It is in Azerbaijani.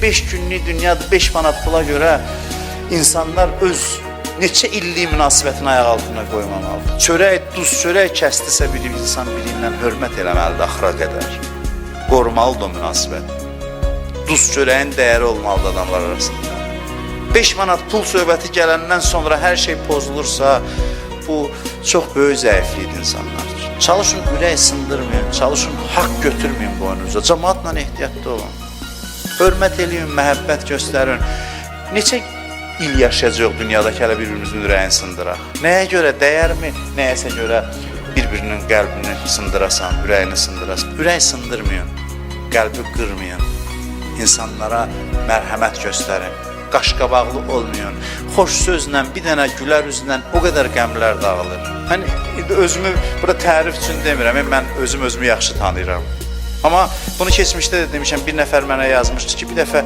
5 günlük dünyadır, 5 manat pula görə insanlar öz neçə illik münasibətini ayaq altına qoymamalıdır. Çörək, duz çörək kəsdisə bir insan biri ilə hörmət eləməlidir axıra qədər. Qorumalıdır o münasibət. Duz çörəyin dəyəri olmalıdır adamlar arasında. 5 manat pul söhbəti gələndən sonra hər şey pozulursa, bu çox böyük zəiflikdir insanlar üçün. Çalışın ürək sındırmayın, çalışın haqq götürməyin boynunuza. Cəmaatla ehtiyatlı olun. Hörmət eləyin, məhəbbət göstərin. Neçə il yaşayacağıq dünyada ki, hələ bir-birimizin ürəyini sındıraq? Nəyə görə dəyərmi? Nəyəsə görə bir-birinin qəlbini sındırasan, ürəyini sındırasan. Ürək sındırmayın, qəlbi qırmayın. İnsanlara mərhəmət göstərin. Qaşqabaqlı olmayın. Xoş sözlə, bir dənə gülər üzlə o qədər qəmlər dağılır. Mən indi özümü bura tərif üçün demirəm, mən özüm özümü yaxşı tanıyıram. Amma bunu keçmişdə də demişəm, bir nəfər mənə yazmışdı ki, bir dəfə